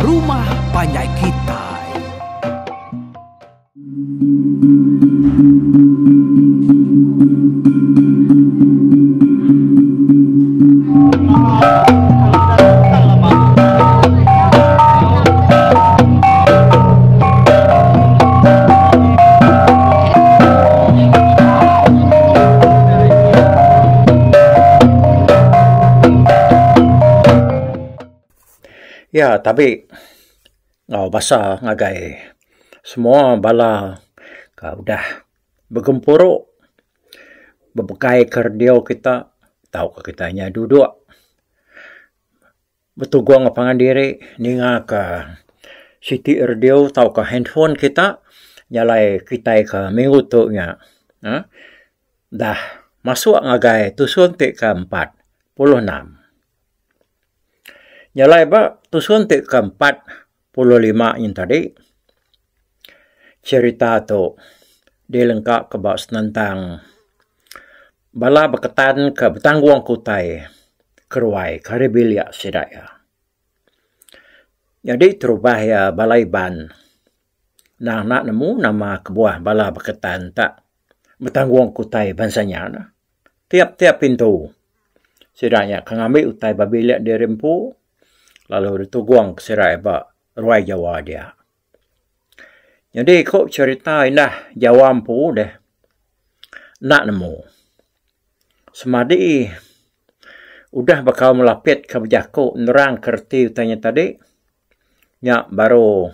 rumah panjai kitai. Iya tabi enggau basa ngagai semua bala ka udah begempuru bepegai ka radio kita tauka kita inya duduk Betugung enggau pangan diri ninga ka siti radio tauka handphone kita jalai kitai ka minggu tu nya uhh dah masuk ngagai tusun ti ke 46. Jalai ba tusun ti ke 45 nyin tadi cherita tu dilengka ka ba senentang Bala beketan ke betanggung ke utai keruai ke ari bilik sida iya. Nyadi terubah iya bala Iban endang enda nemu nama kebuah bala beketan tak betanggung ke utai bansa nya ne. Tiap tiap pintu sida nya ke ngambi utai ba bilik diri empu lalu ditugong ke sida iya ba ruai Jawa dia. Nyadi ku cherita indah Jawa empu deh enda nemu. Semadi udah baka melapit ke bejaku nerang ke reti utai nya tadi nya baru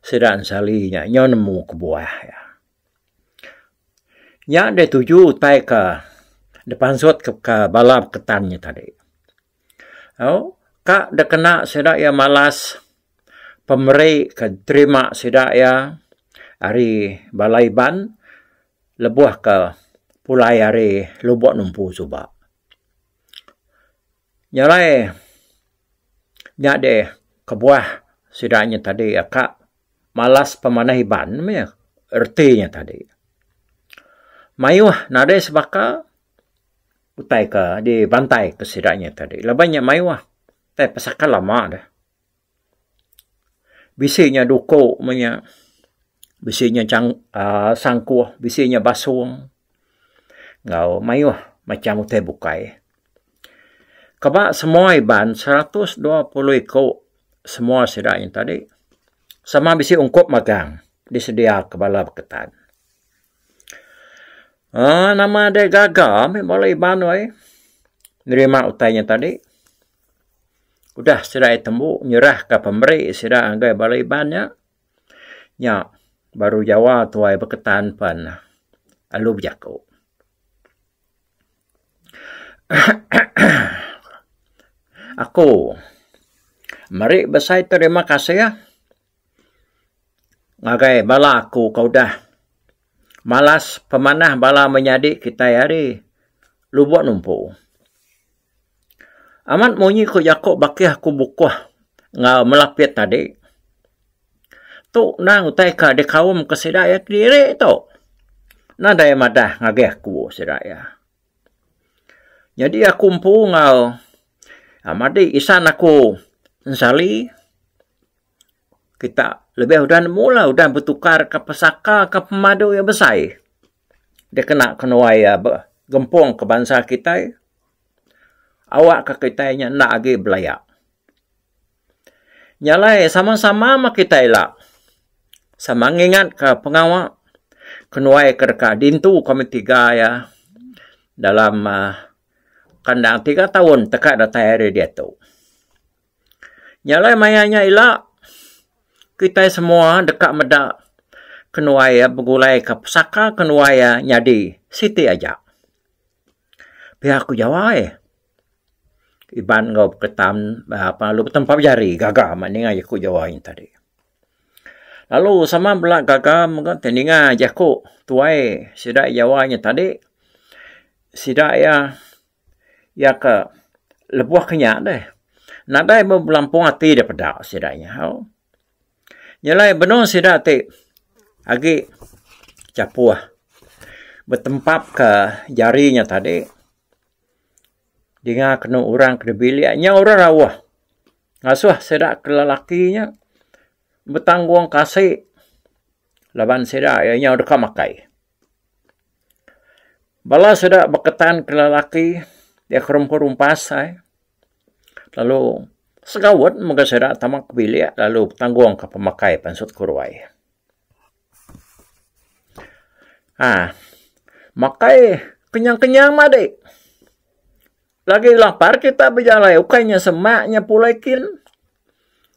sida ensali nya nyau nemu kebuah iya. Nya deh tuju utai ke dipansut ke bala beketan nya tadi. Au ka dikena sida iya malas pemeri ke diterima sida iya ari bala Iban lebuh ke pulai ari Lubok Numpu suba. Nya alai nya deh kebuah sida nya tadi ka malas pemanah Iban meh reti nya tadi. Mayuh nadai sebaka utai ke dibantai ke sida nya tadi laban nya mayuh tai pesaka lama deh. Bisi nya duku meh nya, bisi nya uhh sangkuh, bisi nya basung enggau mayuh macam utai bukai. Keba semua Iban 120 iku semua sida nya tadi sama bisi ungkup magang disedia ke bala beketan. uhh Nama deh gaga meh bala Iban weh nerima utai nya tadi. Udah sida iya tembu nyerah ka pemeri sida ngagai bala Iban nya, nya baru Jawa tuai Beketan pen lalu bejaku. Aku meri besai terima kasih ngagai bala aku ke udah malas pemanah bala menyadi kitai ari Lubok Numpu. Amat munyi ku jaku bakih aku bukuh enggau melapit tadi. Tu endang utai ka dikaum ke sida iya kediri tu. Nadai madah ngagai aku sida iya. Nyadi aku empu enggau madi isan aku ensali kita lebih udah nemu lah udah betukar ka pesaka ka pemadu iya besai. Dikena kenuai iya begempung ke bansa kitai awak ka kitai nya enda agi belaya. Nya alai sama-sama meh kitai ila sama ngingat ka pengawa kenuai ke deka dintu komiti tiga iya dalam uhh kandang tiga taun teka datai ari diatu. Nya alai maya nya ila kitai semua deka meda kenuai iya begulai ka pesaka kenuai iya nyadi siti aja. Pia ku jawai Iban enggau Beketan lalu betempap jari gaga amat ninga jaku jawai nya tadi. Lalu sama bela gaga mega ti ninga jaku tuai sida jawai nya tadi sida iya. Iya ke lebuh ke nya deh nadai meh belampung ati da peda sida nya au. Nya alai benung sida ti agi chapuh betempap ka jari nya tadi dinga kenu orang ke bilik nya orang rauh. Ngasuh sida ke lelaki nya betanggung kasi laban sida iya nyau deka makai. Bala sida beketan ke lelaki iya ke rumpas ai lalu segaut mega sida tama ke bilik lalu betanggung ka pemakai pansut ke ruai. Haa makai kenyang-kenyang madi. Lagi lapar kita bejalai ukai nya semak nya pulai kin.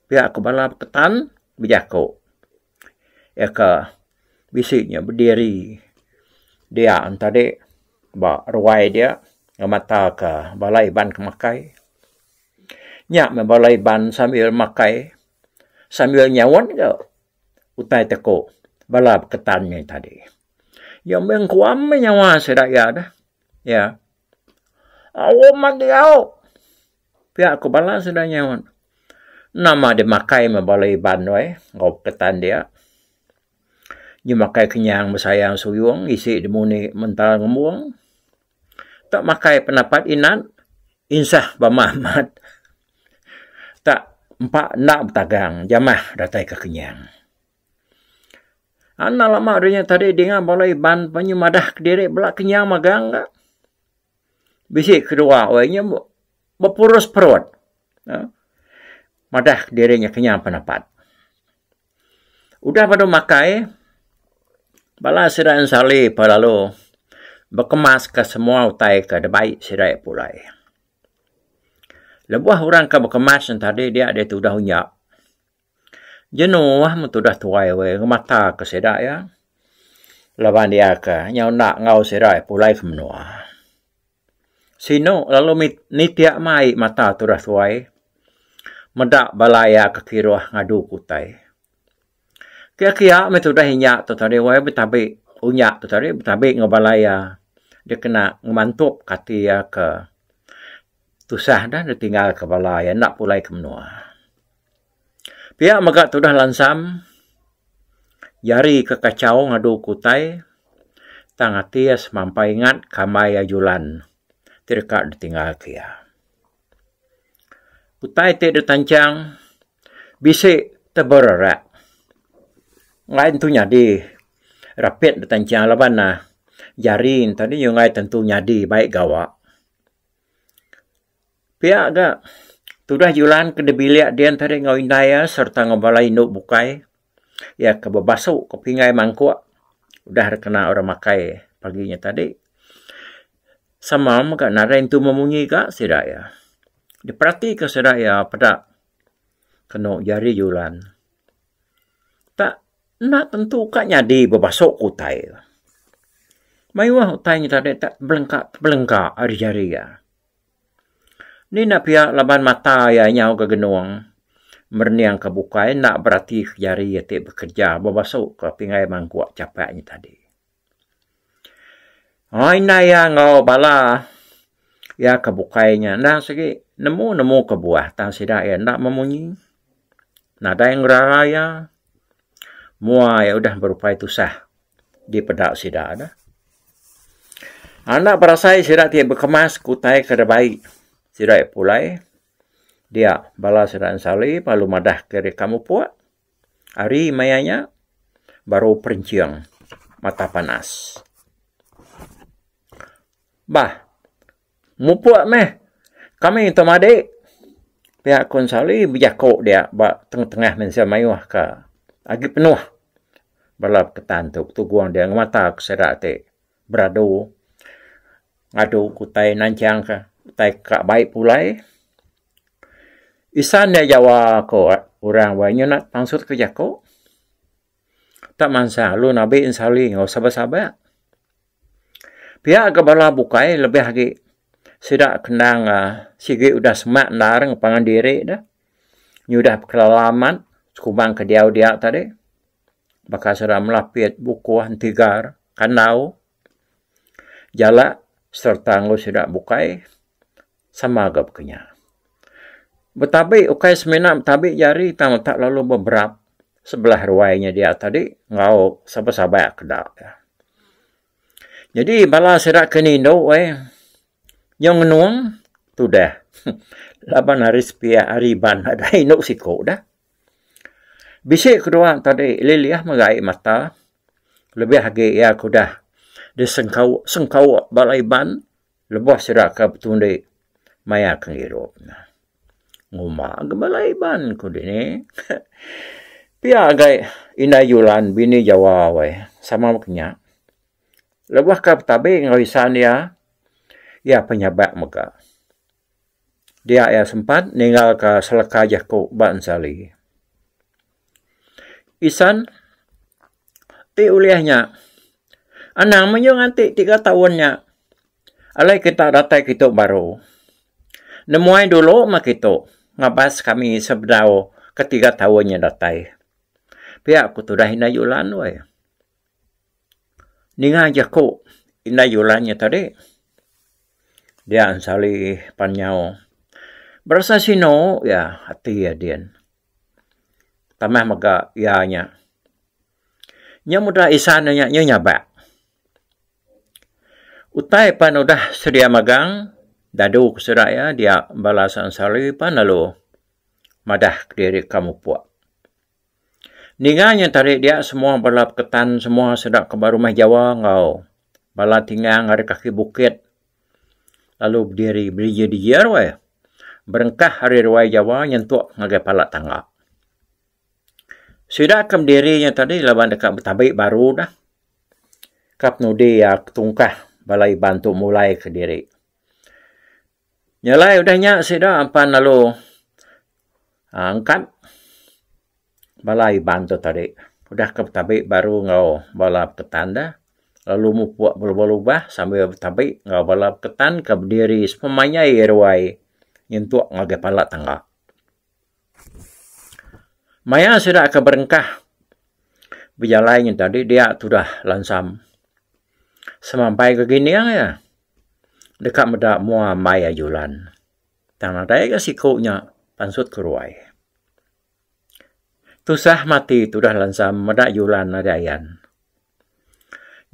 Pia ku bala beketan bejaku. Iya ka bisi nya bediri dia tadi ba ruai dia ngemata ka bala iban ke makai. Nya meh bala iban sambil makai sambil nyaut ga utai teku bala beketan nya tadi. Iya meh nguam meh nyawa sida iya deh. Iya. Aum agi au. Pia ku bala sida nyaut. Nama deh makai meh bala Iban tu ai enggau peketan dia. Nyu makai kenyang besayang suyung isi deh muni mental ngembung. Tak makai penapat inat insah bama amat. Tak empa enda betagang jamah datai ke kenyang. Enda lama ari nya tadi dinga bala Iban penyu madah kediri bala kenyang magang ga. Bisi kedua weh nya bepurus perut uhh madah kediri nya kenyang penapat. Udah padu makai bala sida ensali pa lalu bekemas ka semua utai ke dibai sida pulai. Lebuh orang ke bekemas ne tadi dia deh tudah unya. Jenuh meh tudah tuai weh ngemata ke sida iya laban iya ke nyau enda enggau sida iya pulai ke menua. Sinu lalu nitik meh ai mata tudah tuai meda bala iya ke kiruh ngadu ke utai. Kiya kiya meh tudah inya tu tadi weh betabi unya tu tadi betabi enggau bala iya dikena ngemantup ke ati iya ke tusah dah ditinggal ke bala iya enda pulai ke menua. Pia mega tudah lansam jari ke kachau ngadu ke utai tang ati iya semampai ingat kambai iya julan ti deka ditinggal ke iya. Utai ti ditanchang bisi tebererak enggai tentu nyadi rapit ditanchang laban ne jari ne tadi enggai tentu nyadi bai gawa. Pia ga tudah julan ke dibilik din tadi enggau indai iya sereta enggau bala indu bukai iya ke bebasu ke pinggai mangkuk udah re kena orang makai pagi nya tadi. Sama mega nadai entu memunyi ga sida iya. Diperatika sida iya peda kenu jari julan. Tak enda tentu ka nyadi bebasu ke utai. Mayuh utai nya tadi tak belengka belengka ari jari iya. Ni enda pia laban mata iya nyau ga genung merening ke bukai enda berati ke jari iya ti bekereja bebasu ke pinggai mangkuk chapak nya tadi. Aaa indai iya enggau bala iya ke bukai nya endang sigi nemu nemu kebuah tang sida iya enda memunyi nadai ngerara iya mua iya udah berupai tusah. Dipeda sida ne. Enda berasai sida ti bekemas ke utai ke dibai sida pulai dia bala sida ensali lalu madah ke deka mupuk hari maya nya baru perenching mata panas. Bah mupuk meh kami tu madi pia ku ensali bejaku dia ba tengah-tengah mensia mayuh ka agi penuh. Bala peketan tu betugung dia ngemata ke sida ti beradu ngadu ke utai nanchang ka utai ka bai pulai. Isan dia jawa ko orang wai nyunak pansut ke jaku tak mansang lalu nabi ensali enggau sabak-sabak. Pia ga bala bukai lebih agi sida kendang uhh sigi udah semak endar ngan pangan diri ne nyudah bekelala amat sekumbang ke diau dia tadi. Baka sida melapit bukuh entigar kandau jalak sereta enggau sida bukai sama ga baka nya. Betabi ukai semina betabi jari tang tak lalu beberap sebelah ruai nya dia tadi enggau saba-saba keda. Nyadi bala sida ke nindu eh nyau ngenung. Tudah. Laban ari sepiak ari Iban nadai indu siku dah. Bisi kedua tadi lilih mega ai mata lebih agi iya ke udah disengkau sengkau bala Iban lebuh sida ke betundi maya ke ngirup ne. Nguma ga bala Iban ku dini. Pia gai indai Julan bini Jawa weh sama meh nya. Lebuh ka betabi enggau isan iya, iya penyabak mega. Dia iya sempat ninggalka seleka jaku ba ensali. Isan ti ulih nya anang meh nganti tiga taun nya alai kita datai kitu baru. Nemuai dulu meh kitu ngabas kami sebedau ke tiga taun nya datai. Pia ku tudah indai Julan weh. Ninga jaku indai Julan nya tadi dia ensali pan nyau berasa sinu iya ati iya din. Tambah mega iya nya nya meda isan ne nya nyabak. Utai pan udah sedia magang dadu ke sida iya dia bala ensali pan lalu madah kediri ka mupuk. Ninga nya tadi dia semua bala peketan semua sida ke ba rumah Jawa enggau bala tingang ari kaki bukit lalu bediri bedijir-dijir weh berengkah ari ruai Jawa nyentuk ngagai pala tangga. Sida ke bediri nya tadi laban deka betabi baru dah ka penudi iya ketungkah bala Iban tu mulai kediri. Nya alai udah nya sida apan lalu angkat bala Iban tu tadi udah ke betabi baru enggau bala peketan da lalu mupuk belubah-lubah sambil betabi enggau bala peketan ke bediri sepemanjai ruai nyentuk ngagai pala tangga. Maya sida ke berengkah bejalai nyen tadi dia tudah lansam semampai gegining iya deka meda mua ambai Julan. Tang nadai ga siku nya pansut ke ruai. Tusah mati tudah lansam meda Julan nadai ayan.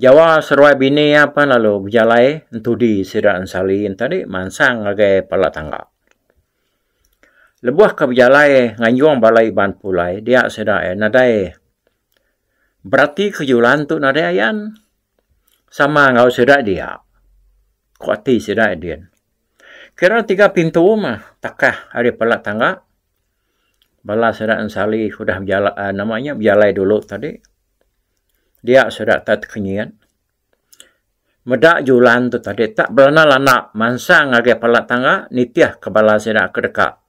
Jawa seruai bini iya pan lalu bejalai entudi sida ensali enti mansang ngagai pala tangga. Lebuh ke bejalai nganjung bala Iban pulai dia sida iya nadai berati ke Julan tu nadai ayan sama enggau sida dia. Ku ati sida din. Kira tiga pintu mah takah ari pala tangga bala sida ensali udah bejalai uhh nama nya bejalai dulu tadi dia sida tai tekenyit meda julan tu tadi tak belanda landa mansang ngagai pala tangga nitih ke bala sida ke deka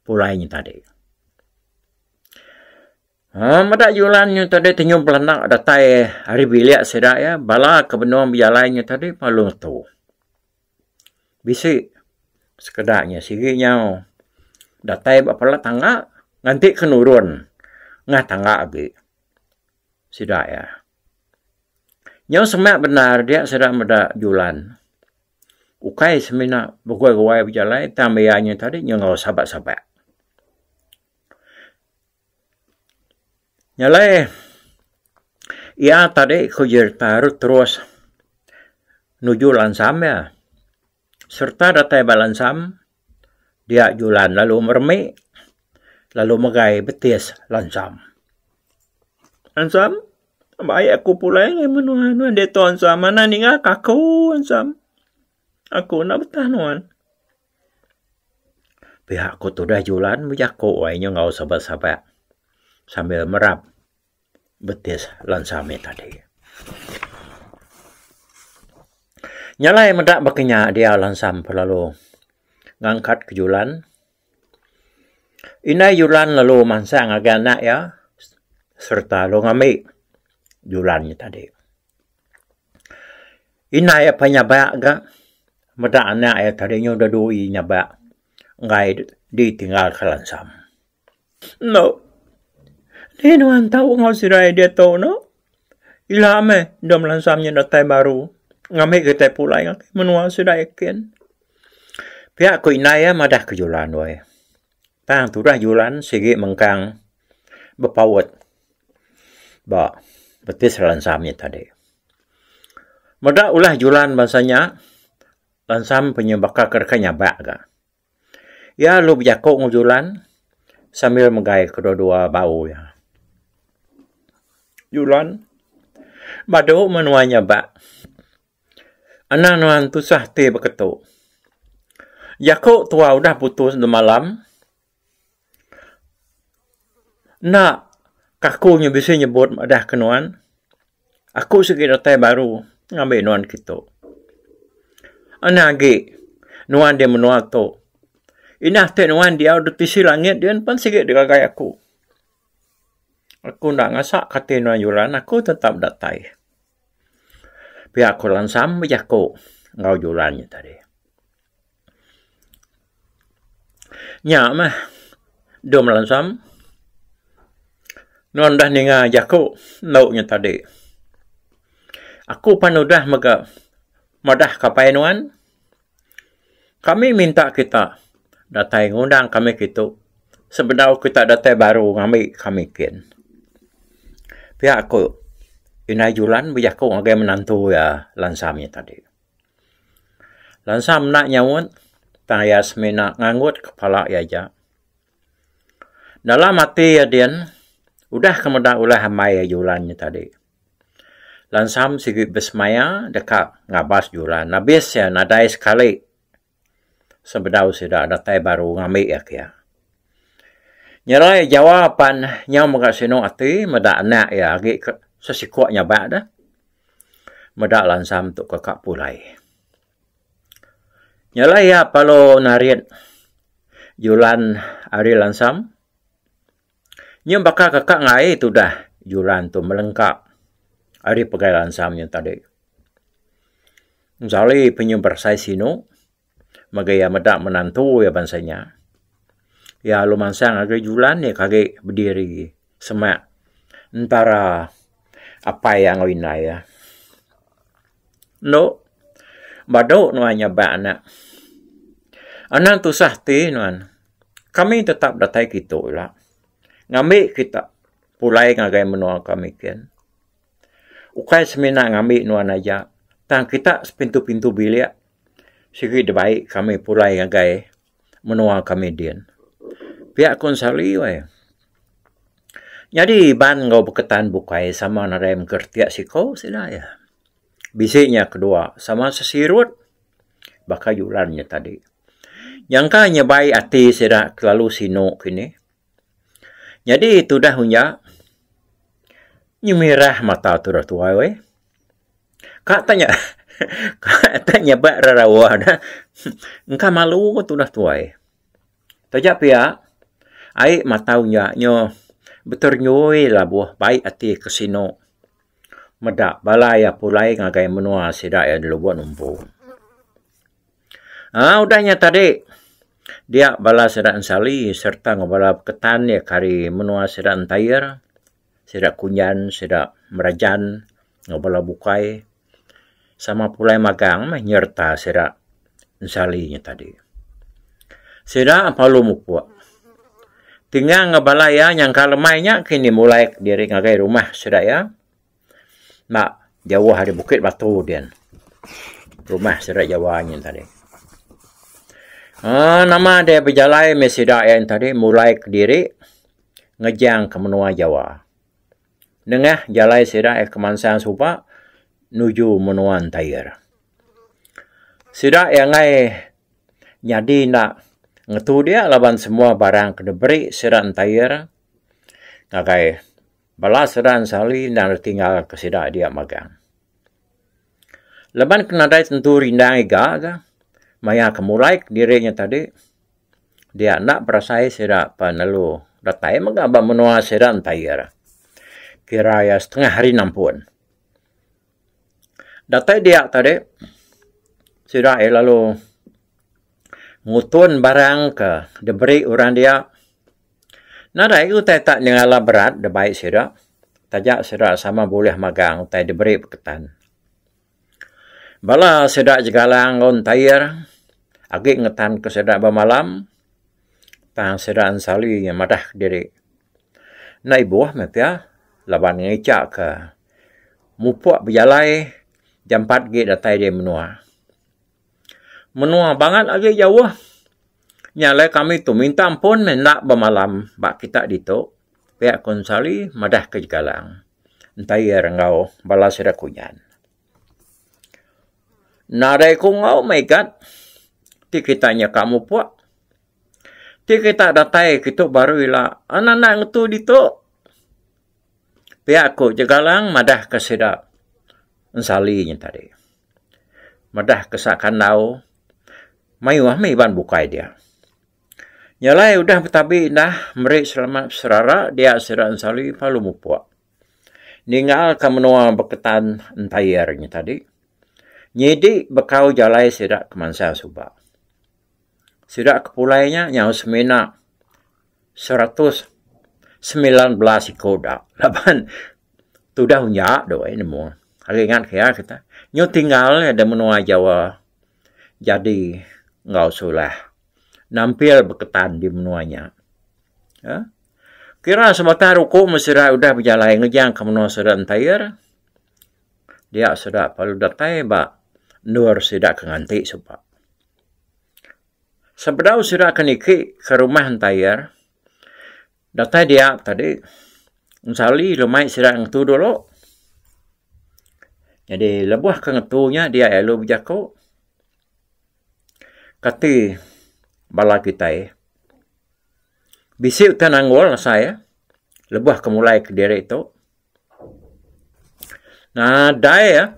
pulai nya tadi. Uhh meda julan nya tadi tenyum belanda datai ari bilik sida iya bala ke benung bejalai nya tadi lalu ngetu. Bisi sekeda nya sigi nyau datai ba pala tangga nganti ke nurun ngah tangga agi sida iya. Nyau semak bendar dia sida meda julan ukai semina beguai-guai bejalai tang iya nya tadi nyau sabak-sabak. Nya alai iya tadi ku jerita terus nuju lansam iya. Sereta datai ba lansam dia julan lalu meremi lalu megai betis lansam. Lansam bai aku pulai ngagai menua nuan diatu lansam manah ninga ka aku lansam. Aku enda betah nuan. Pia ku tudah julan bejaku ai nya enggau sabak-sabak sambil merap betis lansa mih tadi. Nya alai meda baka nya dia lansam pelalu ngangkat ke julan. Indai julan lalu mansang ngagai anak iya sereta lalu ngambi julan nya tadi. Indai apai nyabak ga meda anak iya tadi nyau dedui nyabak enggai ditinggal ke lansam. Endo dih nuan tau enggau sida iya diatu ne ila meh dom lansam nya datai baru ngambi kitai pulai ngagai menua sida iya kin. Pia ku indai iya madah ke julan weh. Tang tudah julan sigi mengkang bepaut ba betis lansam nya tadi. Meda ulah julan bansa nya, lansam pe nya baka ke deka nyabak ga. Iya lalu bejaku enggau Julan sambil megai kedua-dua bau iya. Julan, badu menua nya ba. Anang nuan tusah ti beketu. Jaku tua udah putus demalam. Enda kaku nya bisi nyebut madah ke nuan. Aku sigi datai baru ngambi nuan kitu. Anang agi nuan di menua tu. Inah ti nuan diau di tisi langit din pan sigi digagai aku. Aku enda ngasak ati nuan julan aku tetap datai. Pia ku Lansam bejaku enggau julan nya tadi. Nya meh dum lansam nuan udah ninga jaku endu nya tadi. Aku pan udah mega madah ka apai nuan. Kami minta kita datai ngundang kami kitu sebedau kita datai baru ngambi kami kin. Pia ku Indai Julan bejaku ngagai menantu iya lansam nya tadi. Lansa menda nyaut tang iya semina nganggut kepala iya aja. Dalam ati iya din udah ke meda ulah ambai iya julan nya tadi. Lansam sigi besemaya deka ngabas julan abis iya nadai sekali sebedau sida datai baru ngambi iya kiya. Nyerai Jawa pan nyau mega sinu ati meda anak iya agi ke sesikuk nyabak deh. Meda lansam tu ke ka pulai. Nyalai iya perlu narit julan ari lansam. Nyem baka ke ka ngai tudah julan tu melengka ari pegai lansam nya tadi. Jali penyu berasai sinu mega iya meda menantu iya bansa nya. Iya lalu mansang ngagai julan iya ke agi bediri semak entara apai iya enggau indai iya. Endo badu nuan nyabak anak. Anang tusah ti nuan. Kami tetap datai kitu ila. Ngambi kita pulai ngagai menua kami kin. Ukai semina ngambi nuan aja tang kita sepintu-pintu bilik sigi dibai kami pulai ngagai menua kami din. Pia ku Ensali weh. Nyadi Iban enggau Beketan bukai sama nadai mega reti siko sida iya. Bisi nya kedua sama sesirut baka julan nya tadi. Nyangka nyebai ati sida kelalu sinu kini. Nyadi tudah unya nyemirah mata tudah tuai weh. Ka ta nya ka ta nyebak rerawa ne engka malu ko tundah tuai. Taja pia ai matau nya nyo beterenyui labuh bai ati ke sinu meda bala iya pulai ngagai menua sida iya di Lubok Numpu. Aaa udah nya tadi dia bala sida Ensali sereta enggau bala Beketan iya ke ari menua sida Entair. Sida Kunyan, sida Merajan enggau bala bukai sama pulai magang meh nyereta sida Ensali nya tadi. Sida perlu mupuk. Tingang enggau bala iya nyangka lemai nya kini mulai diri ngagai rumah sida iya ba jauh ari Bukit Batu din. Rumah sida Jawa nya tadi. Aaa nama deh bejalai meh sida iya tadi mulai kediri. Ngejang ke menua Jawa. Nengah jalai sida iya ke mansang suba nuju menua Entair. Sida iya enggai nyadi enda ngetu dia laban semua barang ke diberi sida Entair ngagai bala sida Ensali endang ditinggal ke sida dia magang. Laban ke nadai tentu rindang iga ga maya ke mulai kediri nya tadi. Dia enda berasai sida penelu datai mega ba menua sida entair. Kira iya setengah hari nampun. Datai dia tadi sida iya lalu ngutun barang ke diberi orang dia. Nadai utai tak nyengala berat dibai sida taja sida sama bulih magang utai diberi beketan. Bala sida jegalang enggau entair agi ngetan ke sida bemalam tang sida ensali madah diri enda ibuh meh pia laban ngicha ke mupuk bejalai jampat agi datai di menua. Menua bangat agi jauh. Nya alai kami tu minta ampun meh enda bemalam ba kita ditu, pia ku Ensali madah ke Jegalang. Entair enggau bala sida Kunyan. Nadai ku enggau meh igat ti kita nyeka mupuk. Ti kita datai kitu baru ila anak anak ngetu ditu. Pia ku Jegalang madah ke sida Ensali nya tadi. Madah ke Sakandau mayuh meh iban bukai dia. Nya alai udah betabi indah meri selamat beserara dia sida Ensali lalu mupuk. Ninggal ka menua Beketan Entair nya tadi nyidi bekau jalai sida ke mansang suba. Sida ke pulai nya nyau semina 119 iku da laban tudah unya doi nemu agi ingat ke iya kita nyu tinggal iya da menua Jawa jadi enggau sulah nampil beketan di menua nya. uhh Kira sebatang ruku meh sida udah bejalai ngejang ke menua sida entair dia sida perlu datai ba endur sida ke nganti suba. Sebedau sida ke niki ke rumah entair, datai dia tadi ensali lumai sida ngetu dulu. Nyadi lebuh ke ngetu nya dia lalu bejaku kati bala kitai bisi utai nanggul asai lebuh ke mulai kediri tu. Nadai ah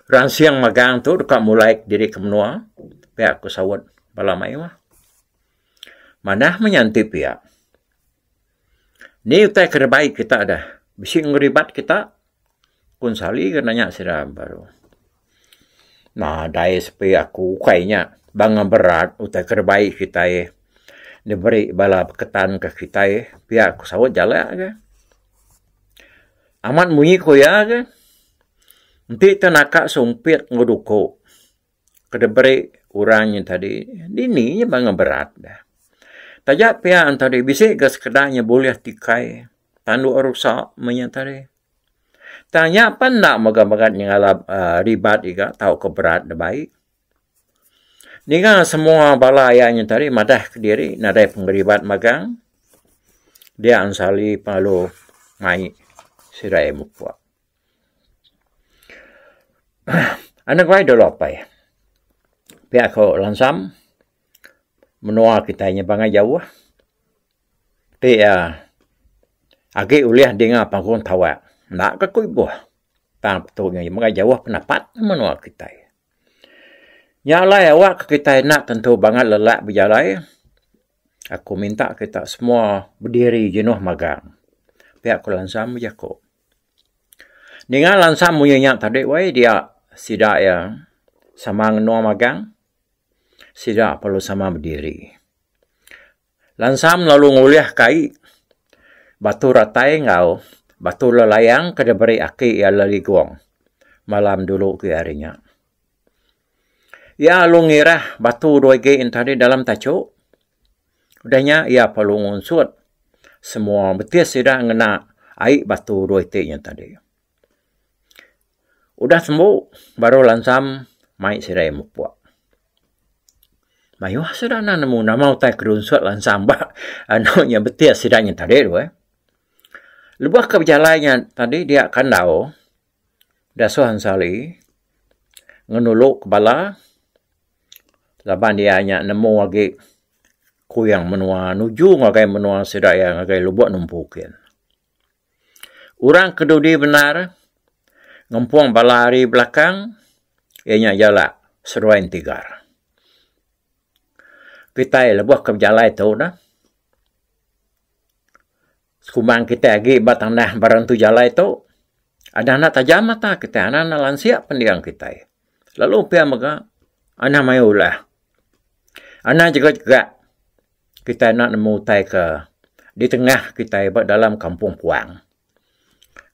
ransing magang tu deka mulai diri ke menua pia ku saut bala mayuh. Manah meh nya enti pia. Ni utai ke dibai kita deh bisi ngeribat kita ku Sali ke nanya sida baru. Nadai sepi aku ukai nya banga berat utai ke dibai kitai diberi bala beketan ke kitai pia ku saut jalak ke. Amat munyi ku iya ke, enti te naka sumpit enggau duku ke diberi orang nya tadi dini nya banga berat deh. Taja pia tadi bisi ga sekeda nya bulih tikai tandu rusa meh nya tadi. Tang nya pan enda mega mega nyengala uhh ribat iga tauka berat da bai. Ninga semua bala iya nya tadi madah kediri nadai pengeribat magang dia Ensali perlu mai sida iya mupuk. Anak wai dulu apai pia ku Lansam menua kitai nya bangai jauh ti iya agi ulih dinga panggung tawak enda ka ku ibuh tang tu nya mega jauh penapat menua kitai. Nya alai awak ke kitai enda tentu bangat lelak bejalai, aku minta kita semua bediri jenuh magang. Pia ku Lansam bejaku. Ninga Lansam munyi nya tadi weh dia sida iya sama ngenung magang, sida perlu sama bediri. Lansam lalu ngulih ka ai batu ratai enggau batu lelayang ke diberi aki iya Leligong malam dulu ke hari nya. Iya lalu ngirah batu dua igi enti tadi dalam tachu. Udah nya iya perlu ngunsut semua betis sida ngena ai batu dua iti nya tadi. Udah sembu baru Lansam mai sida iya mupuk. Mayuh sida enda nemu nama utai ke diunsut Lansam ba anu nya betis sida nya tadi tu eh. Lebuh ke bejalai nya tadi dia kandau dasuh Ensali ngenulu ke bala laban iya nya nemu agi kuyang menua nuju ngagai menua sida iya ngagai Lubok Numpu kin. Orang ke dudi bendar ngempung bala ari belakang iya nya Jalak seduai Entigar. Kitai lebuh ke bejalai tu neh sekumbang kitai agi ba tanah ba rentu jalai tu anang enda tajam mata kitai anang enda lansik pending kitai lalu pia mega anang mayuh ulah anang jega jega. Kitai enda nemu utai ke ditengah kitai ba dalam kampung puang.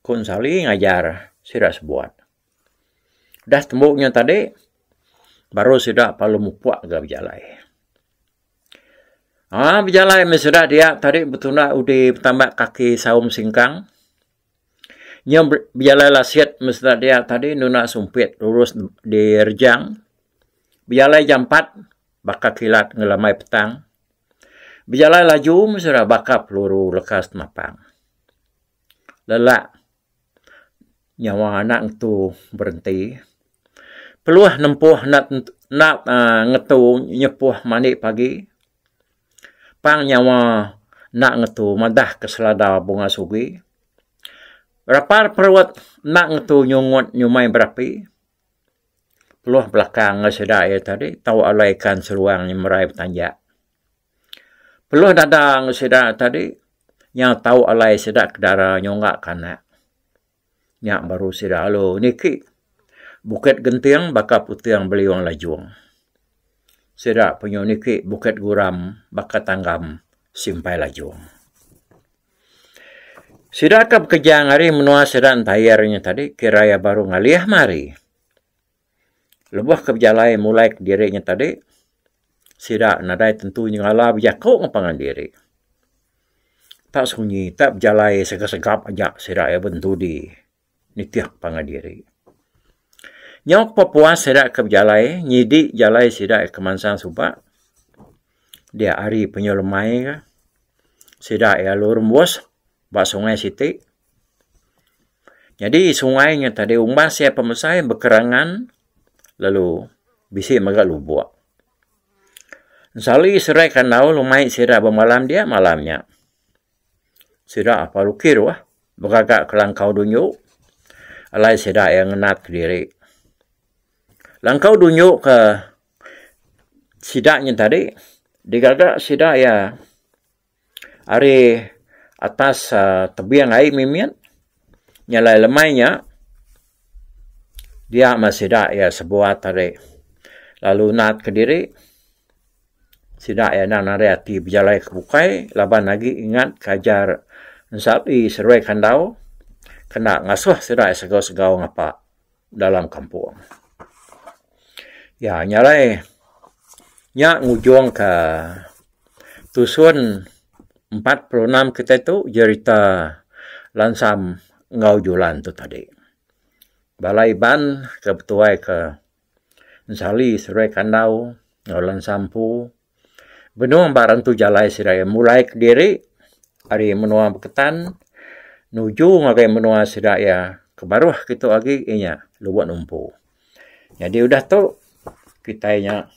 Ku Ensali ngajar sida sebuat. Dah tembu nya tadi baru sida perlu mupuk ga bejalai. Aaa bejalai meh sida dia tadi betunda udi betambak kaki saum singkang. Nya bejalai lasit meh sida dia tadi nunda sumpit rurus direjang. Bejalai jampat baka kilat ngelambai petang. Bejalai laju meh sida baka peluru leka senapang. Lelak nyawa anak ngetu berenti. Peluh nempuh enda enda aaa ngetu nyepuh mandi pagi. Pang nyawa enda ngetu madah ke selada bunga sugi. Rapar perut enda ngetu nyungut nyumai berapi. Peluh belakang enggau sida iya tadi tau alai ikan seruang nyemerai betanjak. Peluh dada enggau sida tadi nya tau alai sida ke dara nyungga ke anak. Nya baru sida lalu niki Bukit Genting baka puting beliung lajung. Sida penyu niki Bukit Guram baka tanggam simpai lajung. Sida ke bekejang ari menua sida entayar nya tadi kira iya baru ngalih meh hari. Lebuh ke bejalai mulai kediri nya tadi sida nadai tentu nyengala bejaku ngan pangan diri. Tak sunyi tak bejalai segap-segap aja sida iya bentudi nitih pangan diri. Nyau ke pepuas sida ke bejalai nyidi jalai sida ke mansang suba dia hari penyu lemai ka sida iya lalu rembus ba sungai siti. Nyadi sungai nya tadi umbas iya pemesai bekerangan lalu bisi mega lubok. Sali serai kandau lumai sida bemalam dia malam nya. Sida apai ukir wah begaga ke langkau dunju alai sida iya ngenat kediri. Langkau dunju ke sida nya tadi digaga sida iya. Ari atas tebing ai mimit nyalai lemai nya dia meh sida iya sebuat ari lalu nat kediri sida iya enda narai ati bejalai ke bukai laban agi ingat ke ajar ensapi seruai kandau kena ngasuh sida segau-segau ngapa dalam kampung. Ya nyalai nya ngujung ka tusun 46 kitai tu jerita Lansam enggau Julan tu tadi. Bala Iban ke betuai ke Ensali seruai Kandau enggau Lansam empu benung ba rentu jalai sida iya mulai kediri ari menua Beketan nuju ngagai menua sida iya ke baruh kitu agi iya nya Lubok Numpu. Nyadi udah tu kitai nya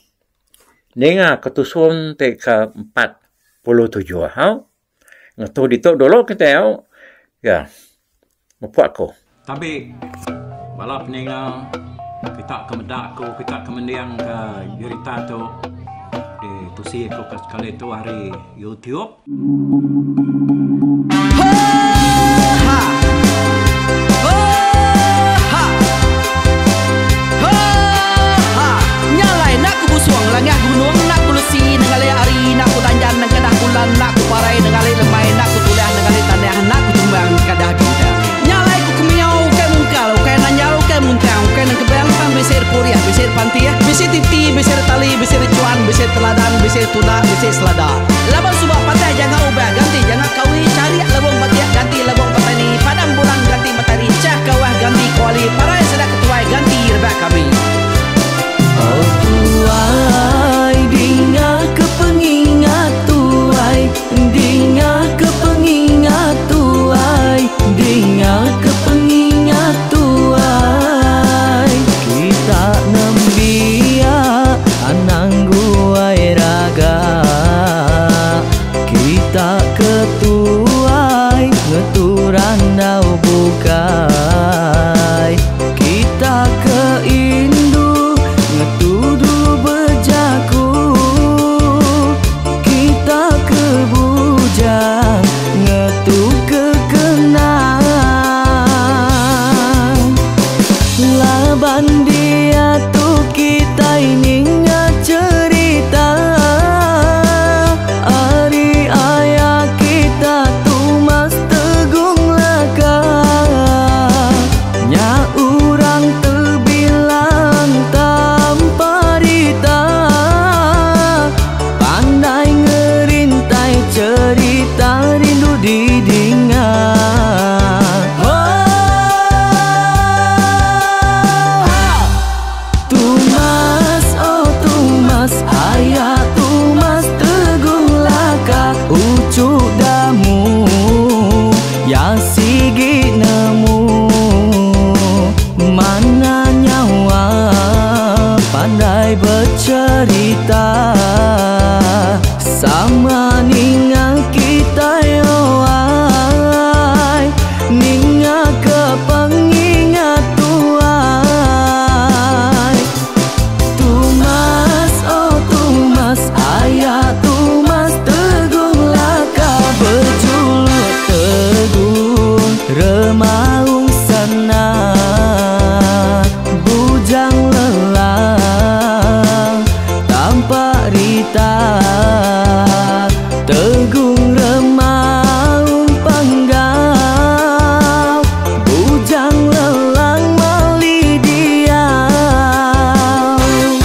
ninga ketusun ti ke 47 au. Ngetu ditu dulu kitai au. Ya. Mupuk aku. Tabi bala peninga kita ke meda aku kita ke mending ke jerita tu ditusi aku ke sekali tu ari YouTube. Oh tuai dinga ke pengingat tuai Dinga ke pengingat tuai Dinga ke pengingat tuai Kita nembiak anang guai raga. Remaung Panggau Bujang Lelang Mali Diau.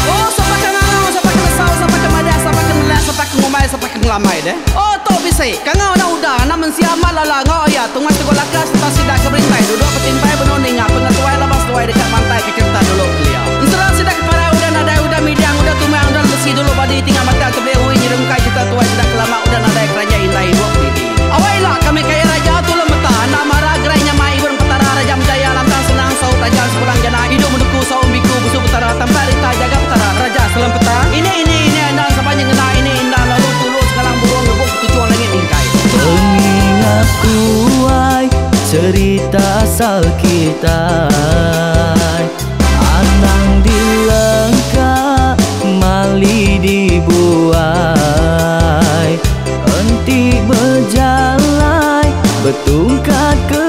Oh sapa ke ngangau sapa ke nesau sapa ke madah sapa ke nelak sapa ke ngumbai sapa ke ngelamai deh. Oh tu bisi kangau anak uda anak mensia amat lala enggau aya tungai tegok laka sereta sida ke berintai duduk betimpai benung ninga pengetuai laban seduai deka mantai ke cherita dulu kelia. Ensera sida ke parai udah nadai udah midang udah tumang udah lemesi dulu badi tinggal batang tebeli ui nyerungkai cherita tuai sida ke lama udah nadai keranjai indai ibuk didi. Awai ila kami kaya raja tulung meta enda mara gerai nyamai ibun petara raja menjaya lantang senang saut raja sepulang jana idup menuku saum biku busu petara tampak rita jaga petara raja selem peta ini ini ini enda sapa nyengenda ini enda lalu tulu sengalang burung ngebuk ketuchung langit mingkai. Pengingat tuai cerita asal kitai Anang dilengka mali dibuai Enti bejalai betungkat ke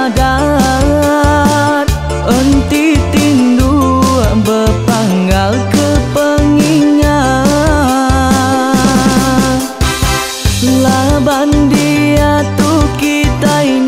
adat Enti tinduk bepanggal ke pengingat Laban diatu kitai.